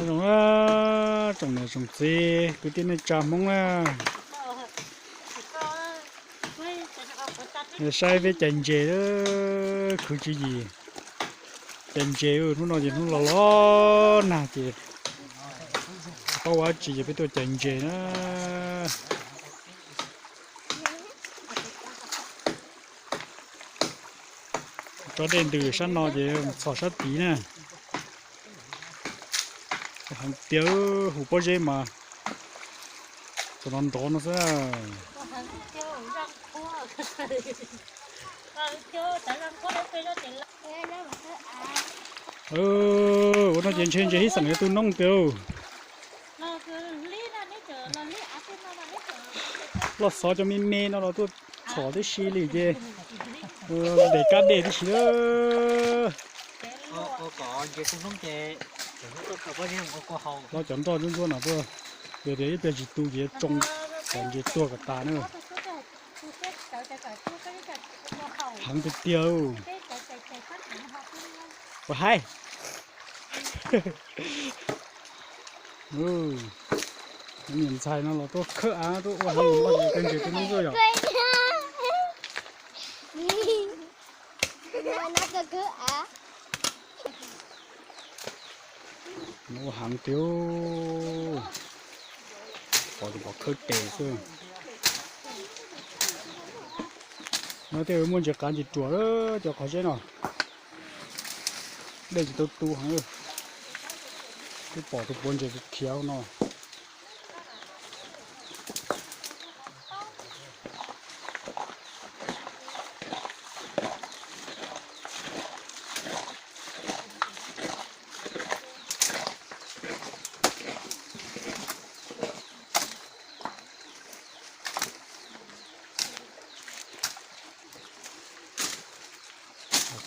Zoo, tsoom niam tsoom txiv kwv tij neej tsa Hmoob na, saib peb cais ntses, khwv tswv yim cais ntses. Hnub no ces hnub los los nag ces tsis paub ua dab tsi ces peb tuaj cais ntses na. Tso dej ntws sab no ces txhom sab tid na. Heev tiag, hu pob zeb mas txog no nrov no xwb. Ua no ces ntshe ntses ib xeem yuav tu noob tiag. Loj xov cov me me no los tuaj txhom tib si li ces ntes kab dej tib si. Los cov nroj ntsuab ntsuab no tuaj, yog tias ib pliag tsis tu ces tsoo, cov ntses tuag kom tas na. Heev tiag tiag. Ua haib. Niam ntxhais no los tuaj khawb av tuaj ua heev, cais ntses tu noob xwb yom. Ua heev tiag. Pom tus pom khawb tes xwb. No tej muaj ntses qav ntses ruam cov qhov zeb no. Dej tsis tau tu heev. Twb pom tus puav ntses khiav no.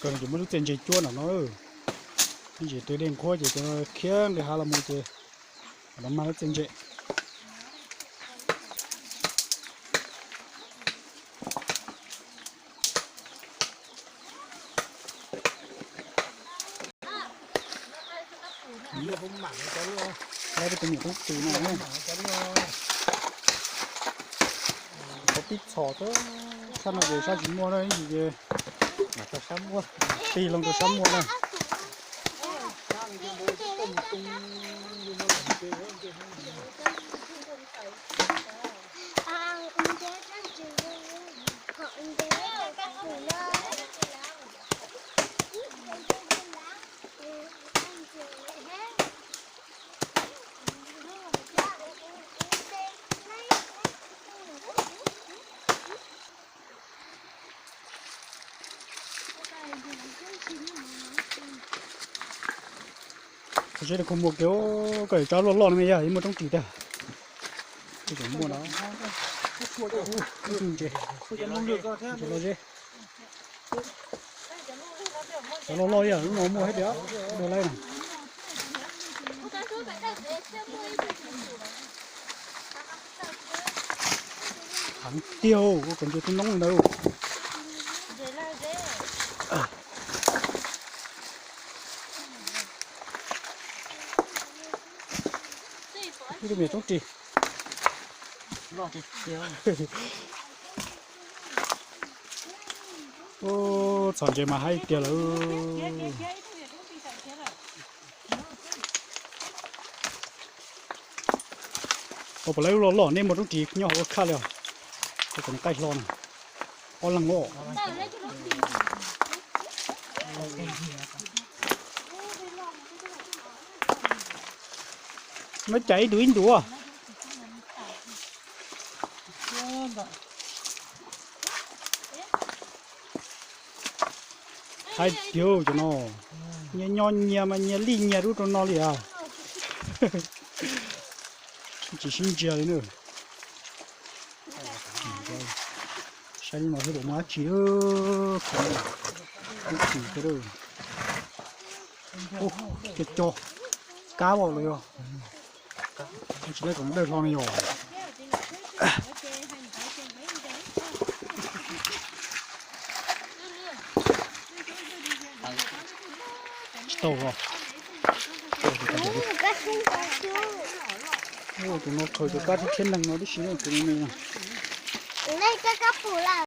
Kawg no ces muaj lub txiaj ntses cuab nram no. Ib ntsis twb dej nqhuab ces cov khiav nqis hav los mus ces los mag lub txiaj ntses. Peb tus niam tub tis no, qhov pib txhom sab no ces sab tsis muaj na, ib ntsis ces tig loo rau sab muaj na. Qhov tseeb li kho muaj kiag, koj tsab loj loj no me yog ib muaj roob ris tiag. Muaj no, ntses, ntses loj zeb. Cov loj loj yog lub no muaj thiab tiag, dua laib no. Heev tiag, ua kom ntses tu noob li ntawd. Ib tug me nyuam roob ris. Txhom ntses mas haib tiag lawm. Ua puas laib lub loj loj nej muaj roob ris nyob hauv ua khaj li os. Ua kom nws qaij hlo na. Ob leeg os. Muab cais ib ntus ib ntus. Haib tiag cov no, nyias nyob nyias mas nyias lij nyias dub rau no li as. Tsis sib ntsia li na. Saib lub no xwb puas muaj dab tsi, dub tsis thiab. Ua, co co kab los yog. Tsis laib kom dawj hlo no yog. Tsis tau os. Tus no khaws cov kab thiab tshiab neeg no tib si no, tus no. Nej kab kab pum lawm.